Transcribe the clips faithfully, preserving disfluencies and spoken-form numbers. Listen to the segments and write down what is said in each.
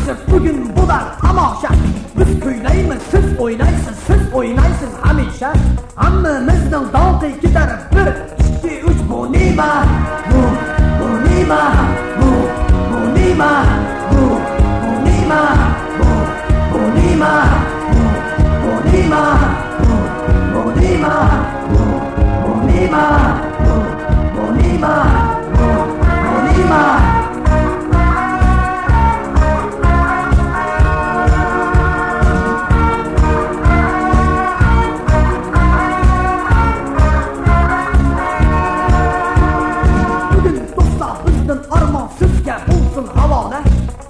بۈگۈن بۇلار تاماشا. بىز كۈيلەيمىز، سىز ئوينايسىز، سىز ئوينايسىز ھەمىشە. ھەممىمىزنىڭ داڭقى كېتەر بىر، ئىككى، ئۈچ، بۇ نېمە؟ بۇ، بۇ نېمە؟ بۇ، بۇ نېمە؟ بۇ، بۇ نېمە؟ بۇ، بۇ نېمە؟ بۇ، بۇ نېمە؟ بۇ، بۇ نېمە؟ بۇ، بۇ نېمە؟ بۇ، بۇ نېمە؟ بۇ، بۇ نېمە؟ بۈگۈن دوستلار بىزدىن ئارمان سىزگە بولسۇن ھاۋالە.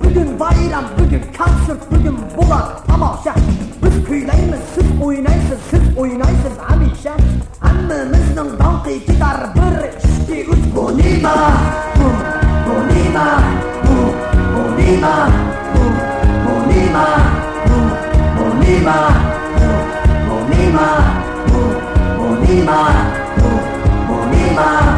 بۈگۈن بايرام، بۈگۈن كونسېرت، بۈگۈن بولار تاماشا. بىز كۈيلەيمىز، سىز ئوينايسىز، سىز ئوينايسىز ھەمىشە. ھەممىمىزنىڭ داڭقى كېتەر بىر، ئىككى، ئۈچ، بۇ نېمە؟ بۇ، بۇ نېمە؟ بۇ، بۇ نېمە؟ بۇ، بۇ نېمە؟ بۇ، بۇ نېمە؟ بۇ، بۇ نېمە؟ بۇ، بۇ نېمە؟ بۇ، بۇ نېمە؟